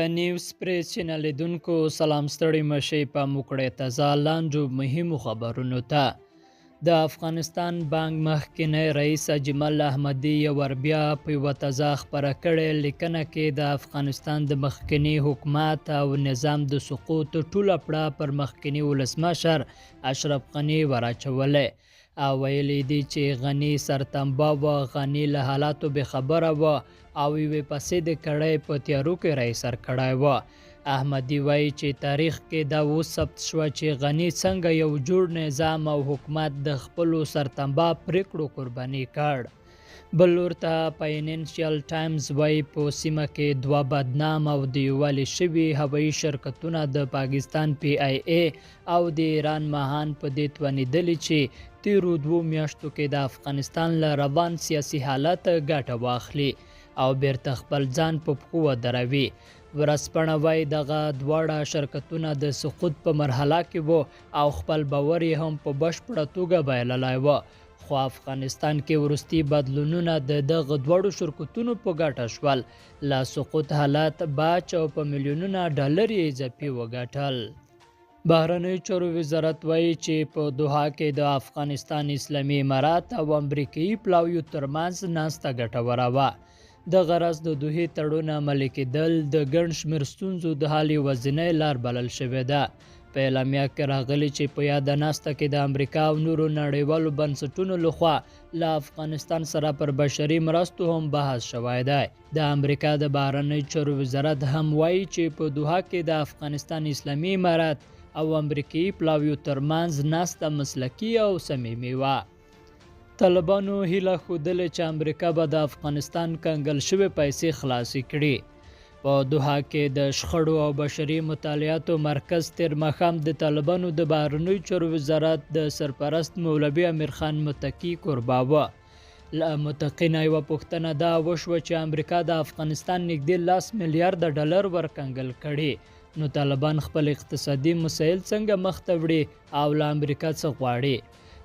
نیوز پریس چینل لیدونکو سلام، ستړي مشي. پام وکړئ تازه لاندو مهمو خبرونو ته. د افغانستان بانک مخکینی رئیس اجمل احمدي یو وار بیا په یوه تازه خپره کړې لیکنه کې د افغانستان د مخکیني حکومت او نظام د سقوط ټوله پړه پر مخکیني ولسمشر اشرف غني وراچولې او ویلي دي چې غني سرتمبه و، غني له حالاتو بې خبره و او یوې فاسدې کړۍ په تیارو کې رایسر کړی و. احمدي وایي چې تاریخ کې دا اوس ثبت شوه چې غني څنګه یو جوړ نظام او حکومت د خپلو سرتمبه پریکړو قرباني کړ. بل لور ته فاینانشیل ټایمز وایي په سیمه کې دوه بدنام او دیوالي شوي هوایي شرکتونه د پاکستان پی آی ای او د ایران ماهان په دې توانېدلي چې تیرو 2 میاشتو کې د افغانستان له روان سیاسي حالت ګټه واخلي او بیرته خپل ځان په پښو ودروي. ورځپاڼه وایي دغه دواړه شرکتونه د سقوط په مرحله کې وو او خپل باور یې هم په بشپړه توګه بایللی و، خو افغانستان کې وروستي بدلونونه د دغه دواړو شرکتونو په ګټه شول، له سقوط حالت باج او په میلیونونه ډالر یې اضافي وګټل. بهرنیو چارو وزارت وایي چې په دوحه کې د افغانستان اسلامي امارت او امریکایي پلاویو ترمنځ ناسته ګټوره وه. دغه راز د دوحې تړون عملي کېدل د ګڼ شمېر ستونزو د حل یوازینۍ لار بلل شوې ده. په اعلامیه کې راغلي چې په یاده ناسته کې د امریکا او نورو نړیوالو بنسټونو لخوا له افغانستان سره پر بشري مرستو هم بحث شوی دی. د امریکا د بهرنیو چارو وزارت هم وایي چې په دوحه کې د افغانستان اسلامي امارت او امریکایي پلاویو ترمنځ ناسته مسلکي او صمیمي وه. طالبانو هیله ښودلې چې امریکا به د افغانستان کنګل شوې پیسې خلاصې کړي. په دوحه کې د شخړو او بشري مطالعاتو مرکز تېر ماښام د طالبانو د بهرنیو چارو وزارت د سرپرست مولوي امیرخان متقي کوربه و. له متقي نه یوه پوښتنه دا وشوه چې امریکا د افغانستان نږدې 10 میلیارده ډالر ورکنګل کړي، نو طالبان خپل اقتصادي مسایل څنګه مخته وړي او له امریکا څه غواړي؟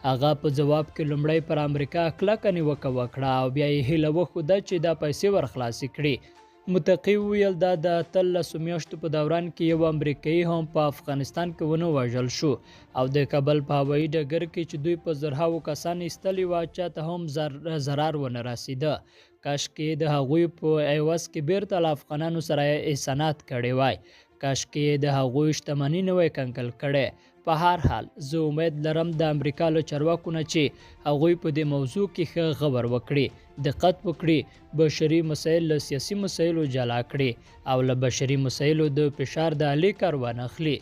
هغه په ځواب کې لومړی پر امریکا کلکه نیوکه وکړه او بیا یې هیله وښوده چې دا پیسې ورخلاصې کړي. متقي وویل دا د 18 میاشتو په دوران کې یو امریکایي هم په افغانستان کې ونه وژل شو او د کابل په هوایي ډګر کې چې دوی په زرهاوو کسان ایستلي وه چاته هم ضرر ونه رسیده. کاشکې د هغوی په عوض کې بیرته له افغانانو سره احسانات کړي وای، کاشکې د هغوی شتمني نه وای کنګل کړې. په هر حال زه امید لرم د امریکا له چارواکو نه چې هغوی په دې موضوع کې ښه غور وکړي، دقت وکړي، بشري مسایل له سیاسي مسایلو جلا کړي او له بشري مسایلو د فشار د آلې کار وانخلي.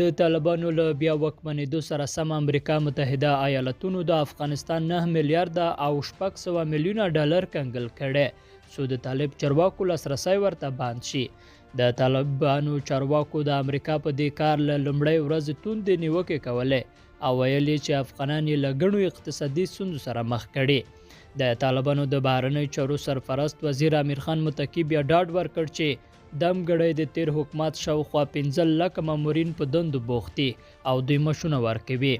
د طالبانو له بیا واکمنېدو سره سم امریکا متحده ایالتونو د افغانستان 9 میلیارده او 600 میلیونه ډالر کنګل کړي څو د طالب چارواکو لاسرسی ورته بند شي. د طالبانو چارواکو د امریکا په دې کار له لومړۍ ورځې توندې نیوکې کولې او ویل یې چې افغانان یې له ګڼو اقتصادي ستونزو سره مخ کړي. د طالبانو د بهرنیو چارو سرپرست وزیر امیرخان متقي بیا ډاډ ورکړ چې دمګړی د تیر حکومت شاوخوا 15 لکه مامورین په دندو بوخت دي او دوی معاشونه ورکوي.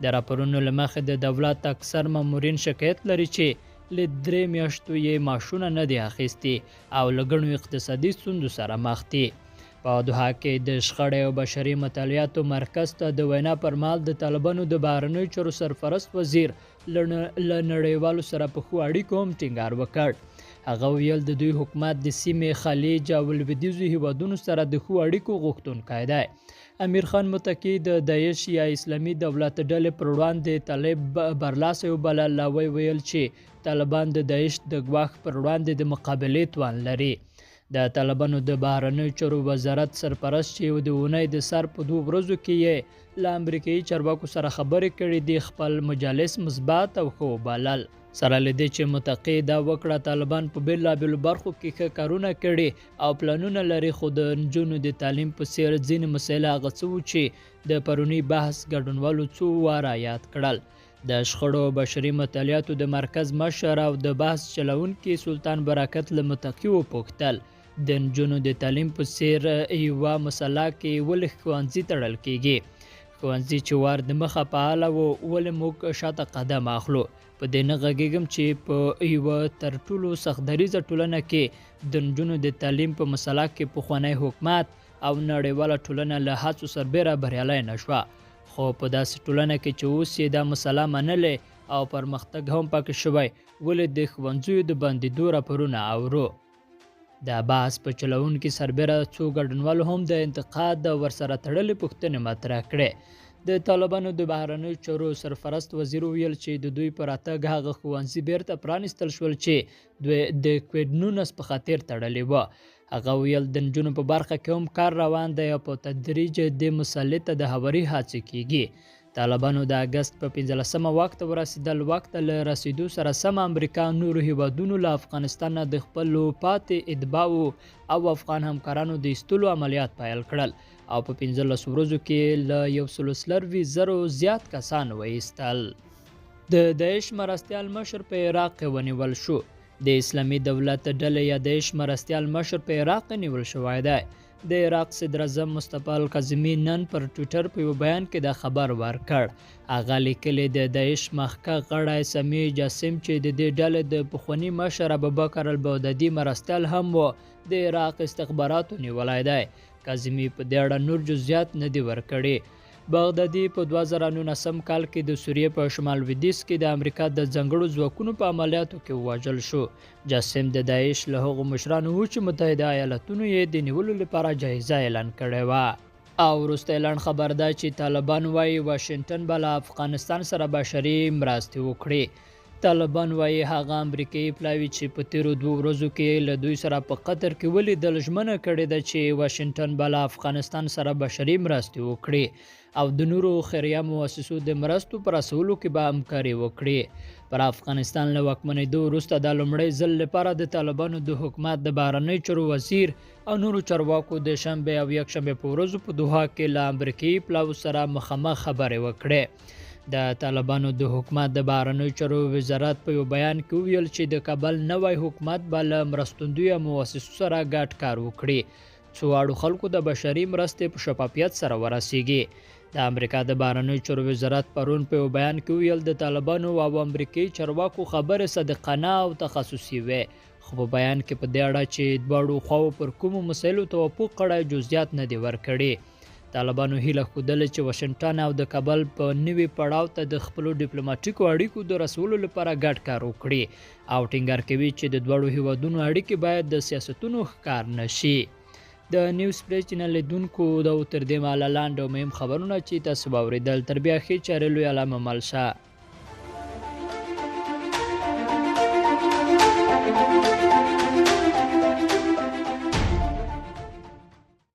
د راپورونو له مخې د دولت اکثر مامورین شکایت لري چې له 3 میاشتو یې معاشونه نه دي اخیستي او له ګڼو اقتصادي ستونزو سره مخ دي. په دوحه کې د شخړې او بشري مطالعاتو مرکز ته د وینا پر مهال د طالبانو د بهرنیو چارو سرپرست وزیر له نړیوالو سره په ښو اړیکو هم ټینګار وکړ. هغه ویل د دوی حکومت د سیمې، خلیج او لویدیځو هیوادونو سره د ښو اړیکو غوښتونکی دی. امیرخان متقي د داعش یا اسلامي دولت ډلې پر وړاندې طالب برلاسی وبلل او ویل چې طالبان د داعش د ګواښ پر وړاندې د مقابلې توان لري. د طالبانو د بهرنیو چارو وزارت سرپرست چې د اونۍ د سر په 2 ورځو کې یې له امریکایي چارواکو سره خبرې کړې دي، خپل مجالس مثبت او ښه وبلل. سره له دې چې متقي دا وکړه طالبان په بېلابېلو برخو کې ښه کارونه کړي او پلانونه لري، خو د نجونو د تعلیم په څېر ځینې مسایل هغه څه وو چې د پروني بحث ګډونوالو څو واره یاد کړل. د شخړو او بشري مطالعاتو د مرکز مشر او د بحث چلوونکي سلطان برکت له متقي وپوښتل د نجونو د تعلیم په څېر یوه مسله کې ولې ښوونځي تړل کېږي؟ ښوونځي چې وار د مخه فعاله وو، ولې موږ شاته قدم اخلو؟ په دې نه غږېږم چې په یوه تر ټولو سخت دریځه ټولنه کې د نجونو د تعلیم په مسله کې پخوانی حکومت او نړیواله ټولنه له هڅو سربېره بریالی نه شوه، خو په داسې ټولنه کې چې اوس یې دا مسله منلې او پرمختګ هم پکې شوی، ولې د ښوونځیو د بندېدو راپورونه اورو؟ د بحث په چلوونکي سربېره څو ګډونوالو هم د انتقاد ورسره تړلې پوښتنې مطرح کړې. د طالبانو د بهرنیو چارو سرپرست وزیر وویل چې د دوی په راتګ هغه ښوونځي بیرته پرانیستل شول چې دوی د کویډ 19 په خاطر تړلي وو. هغه وویل د نجونو په برخه کې هم کار روان دی او په تدریج دې مسلې ته د هواري هڅې کیږي. طالبانو د اګست په 15مه واک ته ورسېدل. واک ته له رسېدو سره سم امریکا نورو هیوادونو له افغانستان نه د خپلو پاتې اتباعو او افغان همکارانو د ایستلو عملیات پیل کړل او په 15 ورځو کې له 140,000 زیات کسان وایستل. د داعش مرستیال مشر په عراق کې ونیول شو. د اسلامي دولت ډلې یا داعش مرستیال مشر په عراق کې نیول شوی دی. د عراق صدراعظم مصطفی الکاظمي نن پر ټویټر په یوه بیان کې دا خبر ورکړ. هغه لیکلي، د داعش مخکښ غړی سمیع جاسم چې د دې ډلې د پخواني مشر ابوبکر البغدادي مرستیال هم و، د عراق استخباراتو نیولی دی. کاظمي په دې اړه نور جزئیات نه دي ورکړي. بغدادي په 2019 کال کې د سوریې په شمال لویدیځ کې د امریکا د ځانګړو ځواکونو په عملیاتو کې ووژل شو. جاسم د داعش له هغو مشرانو و چې متحده ایالتونو یې د نیولو لپاره جایزه اعلان کړې وه. او وروستی لنډ خبر دا چې طالبان وایي واشنګټن به له افغانستان سره بشري مرستې وکړي. طالبان وایي هغه امریکایي پلاوي چې په تېرو 2 ورځو کې له دوی سره په قطر کې ولیدل، ژمنه کړې ده چې واشنګټن به له افغانستان سره بشري مرستې وکړي او د نورو خیریه مؤسسو د مرستو په رسولو کې به همکاري وکړي. پر افغانستان له واکمنېدو وروسته دا لومړی ځل لپاره د طالبانو د حکومت د بهرنیو چارو وزیر او نورو چارواکو د شنبې او یکشنبې په ورځو په دوحه کې له امریکایي پلاوو سره مخامخ خبرې وکړې. د طالبانو د حکومت د بهرنیو چارو وزارت په یو بیان کې وویل چې د کابل نوی حکومت به له مرستندویه مؤسسو سره ګډ کار وکړي، څو اړو خلکو د بشري مرستې په شفافیت سره ورسیږي. د امریکا د بهرنیو چارو وزارت پرون په یو بیان کې وویل د طالبانو او امریکایي چارواکو خبرې صادقانه او تخصصي وې، خو په بیان کې په دې اړه چې دواړو خواوو پر کومو مسایلو توافق کړی جزئیات نه دي ورکړي. طالبانو هیله ښودلې چې واشنګټن او د کابل په نوي پړاو ته د خپلو ډیپلوماټیکو اړیکو د رسولو لپاره ګډ کار وکړي او ټینګار کوي چې د دواړو هیوادونو اړیکې باید د سیاستونو ښکار نه شي. د نیوز پلیس چینل لیدونکو دا و تر دې مهاله لنډ او مهم خبرونه چې تاسو واورېدل. تر بیا ښې چارې، لوی الله مو مل شه.